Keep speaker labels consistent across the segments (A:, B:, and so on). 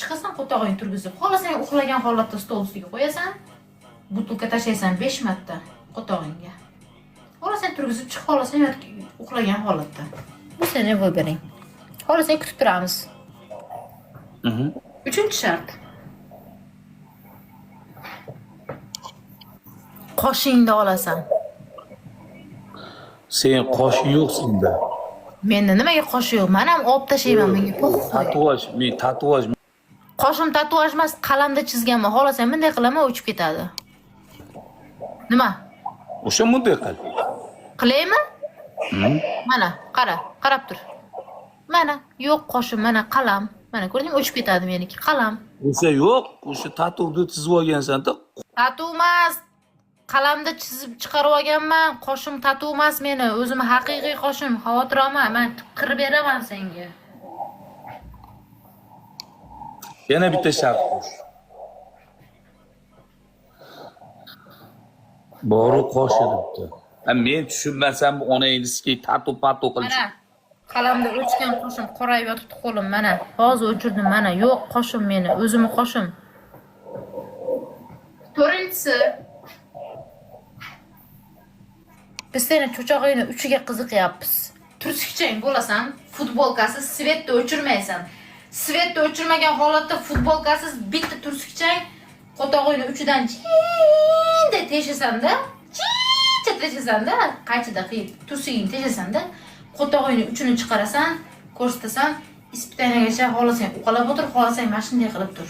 A: Chiqasan qo'tog'ingni turgizib. Xohlasang uxlagan holatda stol ustiga qo'yasan. Butilka tashlaysan 5 marta qo'tog'ingga. Xohlasang turgizib chiq, xohlasang uxlagan holatda. Bu seni выбоring. Xohlasang kutib turamiz. Uchinchi shart. Qoshingni olasan.
B: Sen qoshing yo'q senda.
A: Menda nimaga qoshi yo'q? Men ham olib tashlayman, menga po'xoy.
B: Tatuaj, men tatuaj
A: Qoshim tatuaj emas, qalamda chizganman. Xohlasang bunday qilaman, o'chib ketadi. Nima?
B: O'sha bunday qil.
A: Qilaymi? Mana, qara, qarab tur. Mana, yo'q qoshim, mana qalam. Mana ko'rdingmi, o'chib ketadi meniki, qalam.
B: O'sha yo'q, o'sha tatuvni chizib olgansan-da.
A: Tatu emas. Qalamda chizib chiqarib olganman. Qoshim tatu emas meni, o'zim haqiqiy qoshim. Xavotir olma, men qirib beraman senga.
B: Yana bitta shart qo'sh. Boru qoshi debdi. Ha, men tushunmasam bu onangni sikay tatu patu qilish.
A: Mana qalamda o'chgan qoshim qorayib yotibdi qo'lim, mana. Hozir o'chirdim, mana. Yo'q qoshim meni, o'zimni qoshim. To'rtinchisi. Biz seni cho'chog'ingni uchiga qiziqyapmiz. Tursikchang bo'lasan, futbolkasiz svetni o'chirmaysan. Svetni o'chirmagan holatda futbolkasiz bitta tursikchang qo'tog'ingni uchidan chinday teshasan-da, chincha teshasan-da, qaychida qiyib tursigingni teshasan-da, qo'tog'ingni uchini chiqarasan, ko'rsatasan, ispitaniyagacha xohlasang uqalab o'tir, xohlasang mana shunday qilib tur.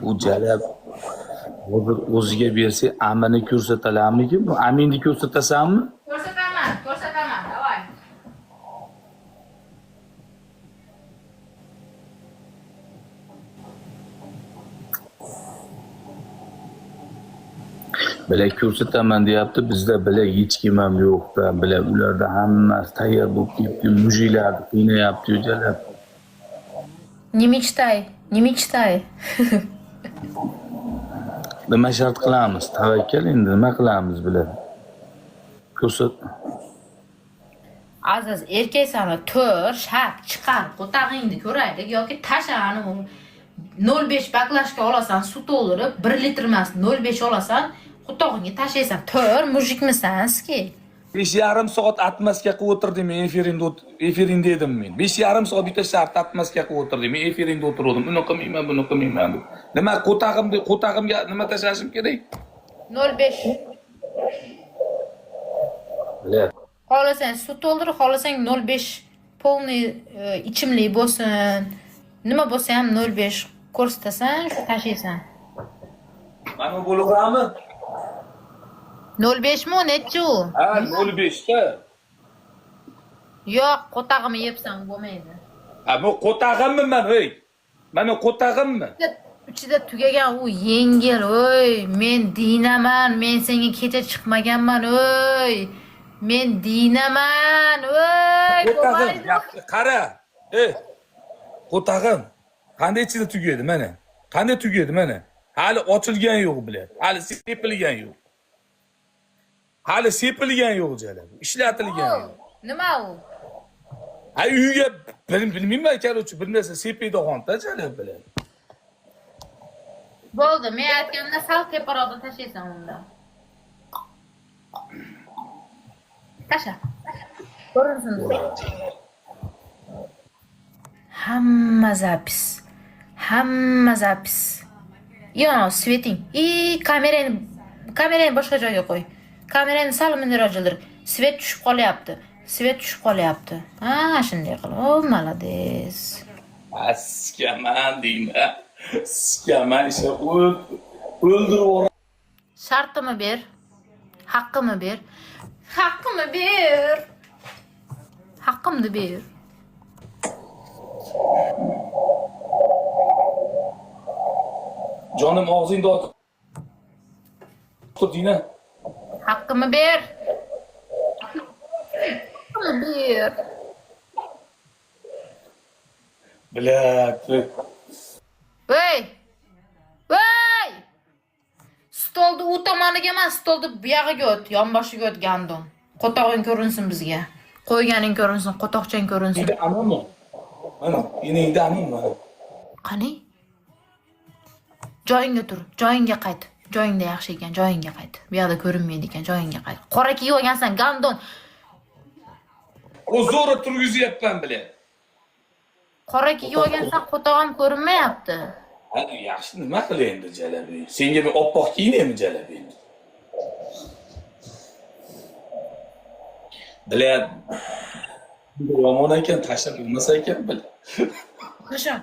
B: Bu jalab hozir o'ziga bersa amini ko'rsatalarmikin? Bu aminni ko'rsatasanmi?
A: Ko'rsataman, ko'rsataman, давай.
B: Bila ko'rsataman deyapti, bizda bila hech kim ham yo'qda, bila ularda hammasi tayyor bo'lib ketdi, mujiklarni qiynayapti jalab.
A: Не мечтай, не мечтай.
B: Nima shart qilamiz? Tavakkal endi nima qilamiz bila? Ko'rsat.
A: Aziz, erkaksan, tur, shart chiqar, qo'tag'ingni ko'raylik yoki tashani 0.5 baklashka olasan, suv to'ldirib, 1 litr emas, 0.5 olasan, qo'tog'ingga tashlaysan. Tur, mujikmisan, ski.
B: 5,5 soat atmaska qilib o'tirdim men efiringda efiringda edim men. 5,5 soat bitta shart atmaska qilib o'tirdim. Men efiringda o'tirdim. Uni qilmayman, buni qilmayman deb. Nima qo'tag'imda qo'tag'imga nima tashlashim kerak?
A: 0.5.
B: Bila.
A: Xohlasang suv to'ldir, xohlasang 0.5 полный ichimlik bo'lsin. Nima bo'lsa ham 0.5 ko'rsatasan, shu tashlaysan.
B: Mana bu bo'laverami?
A: 0.5 mi, nechi u?
B: Ha, 0.5 ta.
A: Yo'q, qo'tag'imni yebsan, bo'lmaydi.
B: Ha, bu qo'tag'immi man, ey? Mana qo'tag'immi?
A: Ichida tugagan u yengil, oy, men dinaman, men senga kecha chiqmaganman, oy. Men dinaman, oy.
B: Qo'tag'im, yaxshi, qara. Ey. Qo'tag'im. Qanday ichida tugaydi mana? Qanday tugaydi mana? Hali ochilgan yo'q bular. Hali sepilgan yo'q. Hali sepilgan yo'q jalab. Ishlatilgan yo'q.
A: Nima u?
B: Ha, uyga bilmayman, короче, bir narsa sepiydigan-da jalab bilan.
A: Bo'ldi, men aytganimda sal teparoqda tashlaysan unda. Tasha. Ko'rinsin. Hamma запись. Hamma запись. Yo, sveting. I kamerani boshqa joyga qo'y. Kamerani sal mundiroq jildir. Svet tushib qolyapti. Svet tushib qolyapti. Ha, shunday qil. O, молодец.
B: Ha, sikaman deyman. Sikaman isha o'ldirib yuboraman.
A: Shartimni ber. Haqqimni ber. Haqqimni ber. Haqqimni ber.
B: Jonim og'zingni ochib tur Dina.
A: Haqqimni ber. Haqqimni ber.
B: Блядь.
A: Voy! Voy! Stolni u tomoniga emas, stolni bu yog'iga o't, yonboshiga o't gandon. Qo'tog'ing ko'rinsin bizga. Qo'yganing ko'rinsin, qo'toqchang ko'rinsin.
B: Anami? Mana enangda amin mana.
A: Qani? Joyingga tur, joyingga qayt. Joyingda yaxshi ekan, joyingga qayt. Bu yoqda ko'rinmaydi ekan, joyingga qayt. Qora kiyib olgansan, гандон.
B: O'zora turgizyapman, блядь.
A: Qora kiyib olgansan, qo'tog'im ko'rinmayapti.
B: Hadi yaxshi, nima qilay endi, jalabi? Senga men oppoq kiyinaymi, jalabi? Блядь. Yomon ekan, tashlab bo'lmasa ekan, блядь.
A: Qasha.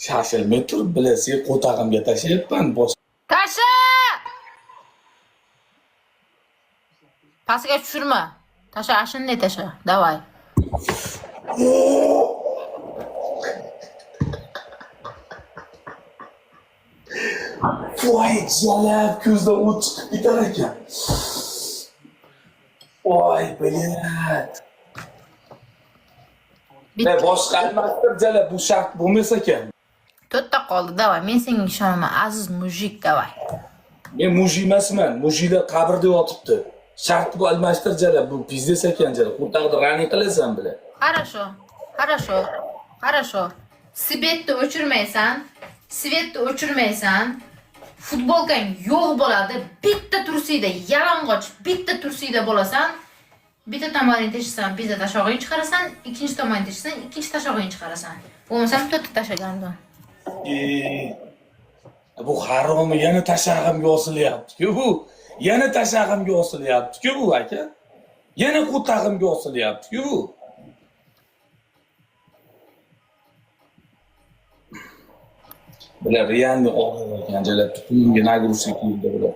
B: Shoshilmay tur, блядь, sen qo'tag'imga tashlayapman, bos.
A: Tasha! Pastga tushirma. Tasha, ashunday tasha. Давай.
B: Voy jalab, ko'zdan o't chiqib ketar ekan. Voy, блядь.
A: Bitta.
B: Ne boshqa almashtir, jalab, bu shart bo'lmas ekan.
A: To'rtta qoldi, давай. Men senga ishonaman, aziz мужик, давай.
B: Men мужик emasman. Мужик lar qabrda yotibdi. Shart bu almashtir, jalab, bu пиздец ekan, jalab. Qo'tag'da running qilasan, блядь.
A: Хорошо. Хорошо. Хорошо. Свет ni o'chirmaysan. Свет ni o'chirmaysan. Futbolkang yo'q bo'ladi. Bitta trusiyda yalang'och, bitta trusiyda bo'lasan. Bitta tomonini teshasan, bitta tashog'ingni chiqarasan, ikkinchi tomonini teshasan, ikkinchi tashog'ingni chiqarasan. Bo'lmasam to'rtta tashagandan.
B: E, bu haromi yana tashag'imga osilyapti-ku bu. Yana tashag'imga osilyapti-ku bu, aka. Yana qo'tag'imga osilyapti-ku bu. Bular реально og'ir ekan, jalab, tuqumimga нагрузка keldi, bular.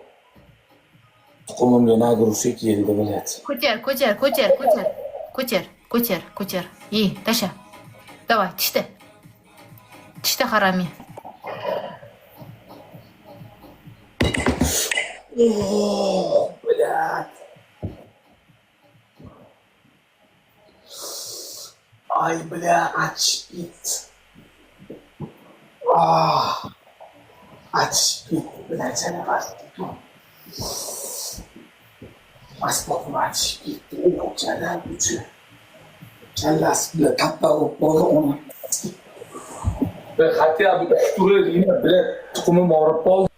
B: Tuqumimga нагрузка keldi, блядь.
A: Ko'tar, ko'tar, ko'tar, ko'tar. Ko'tar, ko'tar, ko'tar. И, tasha. Давай, tishda. Tishda, harami.
B: Oh, блядь. Ay, бля, achishib ketdi. Ah. Achishib ketdi, бля, jalab. Asbobim achishib ketdi. Oh, jalab uchi. Kallasi bilan tappa bo'lib qoldi uni. Хотя бы uch turi, блядь, tuqumim og'rib qoldi.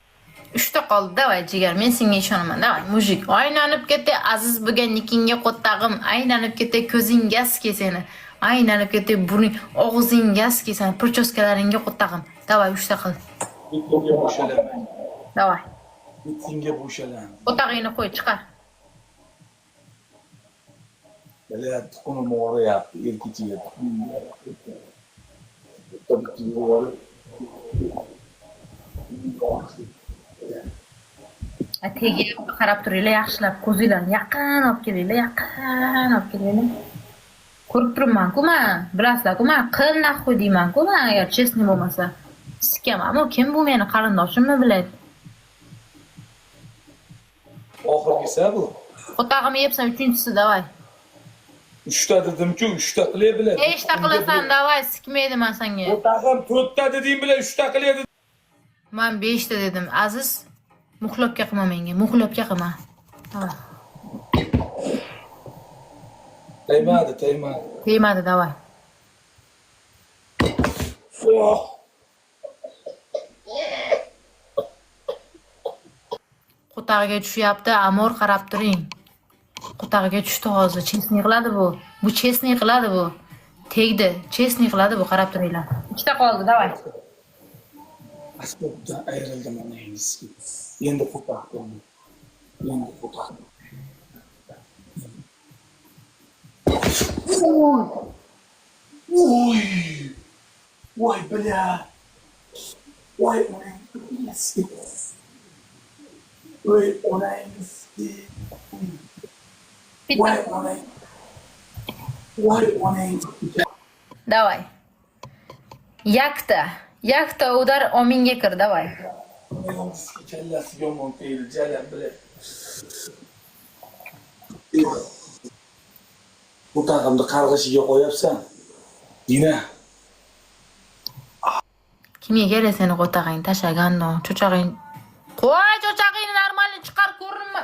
A: Uchta qoldi, давай, jigar, men senga ishonaman. Давай, мужик. Aylanib ketay, aziz bo'lgan nikingga qo'ttag'im. Aylanib ketay, ko'zingga ski seni. Aylanib ketay, burning, og'zingga ski seni. Причёска laringga qo'ttag'im. Давай, uchta qil.
B: Bitimga bo'shalaman.
A: Давай.
B: Bitimga bo'shalaman.
A: Qo'tag'ingni qo'y, chiqar.
B: Блядь, tuqumim og'riyapti, erkichiga tuqumim og'riyapti. Bitta bitimga borib.
A: Tegiga qarab turinglar, yaxshilab ko'zinglarni yaqin olib kelinglar, yaqin olib kelinglar. Ko'rib turibman-ku man, bilasizlar-ku man, qil нахуй deyman-ku man, agar честный bo'lmasa. Sikaman, kim bu, meni qarindoshimmi, блядь?
B: Oxirgisi bu.
A: Qo'tag'imni yebsan, uchinchisi, давай.
B: Uchta dedim-ku, uchta qilay, блядь.
A: Beshta qilasan, давай, sikmaydi man senga.
B: Qo'tag'im to'rtta deding, блядь, uchta qilay dedim.
A: Man beshta dedim, aziz. Muxlabga qilma menga, muxlabga qilma. Давай.
B: Tegmadi, tegmadi.
A: Tegmadi, давай.
B: Oh.
A: Qo'tag'iga tushyapti, Amor, qarab turing. Qo'tag'iga tushdi hozir. Честный qiladi bu. Bu честный qiladi bu. Tegdi. Честный qiladi bu, qarab turinglar. Ikkita qoldi, давай.
B: Asbobdan ayrildim, onangiz. Endi qo'taq. Endi qo'taq. Voy! Voy! Voy, бля! Voy, onangiz. Voy, onangiz. Voy,
A: Bitta.
B: onang. Voy, onang.
A: Давай. Yakta. Yakta удар ominga kir, давай.
B: Kallasi yomon tegdi, jalab, блядь. Qo'tag'imni qarg'ishiga qo'yapsan. Dina.
A: Kimga kerak seni qo'tag'ing, tashagan, cho'chag'ing. Qo'y, cho'chag'ingni нормально chiqar, ko'rinma.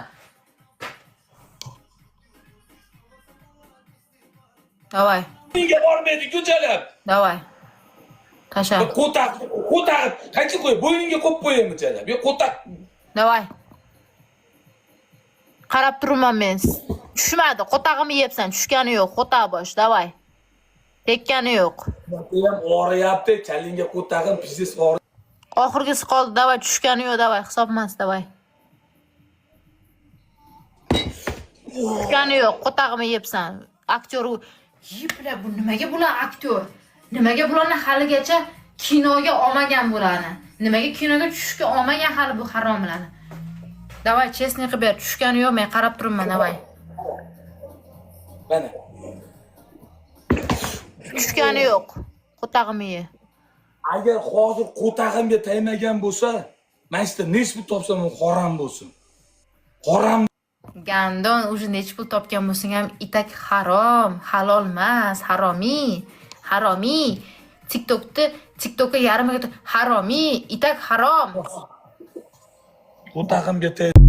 A: Давай,
B: Menga bormaydi-ku jalab.
A: Давай. Tasha.
B: Qo'taq, qo'taq, qancha qo'y, bo'yningga qo'yib qo'yaymi jalab? Yo, qo'taq.
A: Давай. Qarab turibman men. Tushmadi. Qo'tag'imni yebsan. Tushgani yo'q. Qo'taq bosh. Давай. Tekkani yo'q.
B: Ham og'riyapti, kallangga qo'tag'im, пиздец og'ri.
A: Oxirgisi qoldi. Давай, tushgani yo'q. Давай, hisob emas, давай. Tushgani yo'q. Qo'tag'imni yebsan. Aktyor yebla, bu nimaga bular aktyor? Nimaga bularni haligacha kinoga olmagan bularni? Nimaga kinoga tushishga olmagan hali bu haromlarni? Давай, честный qilib ber. Tushgani yo'q, men qarab turibman, давай.
B: Mana.
A: Tushgani yo'q. Qo'tag'imni ye.
B: Agar hozir qo'tag'imga tegmagan bo'lsa, mana shu yerda nech pul topsam u harom bo'lsin. Harom.
A: Гандон, уже nechi pul topgan bo'lsang ham itak harom, halol emas, haromiy, haromiy. TikTokda, TikTokka yarmiga haromiy, itak harom.
B: Qo'tag'imga teg.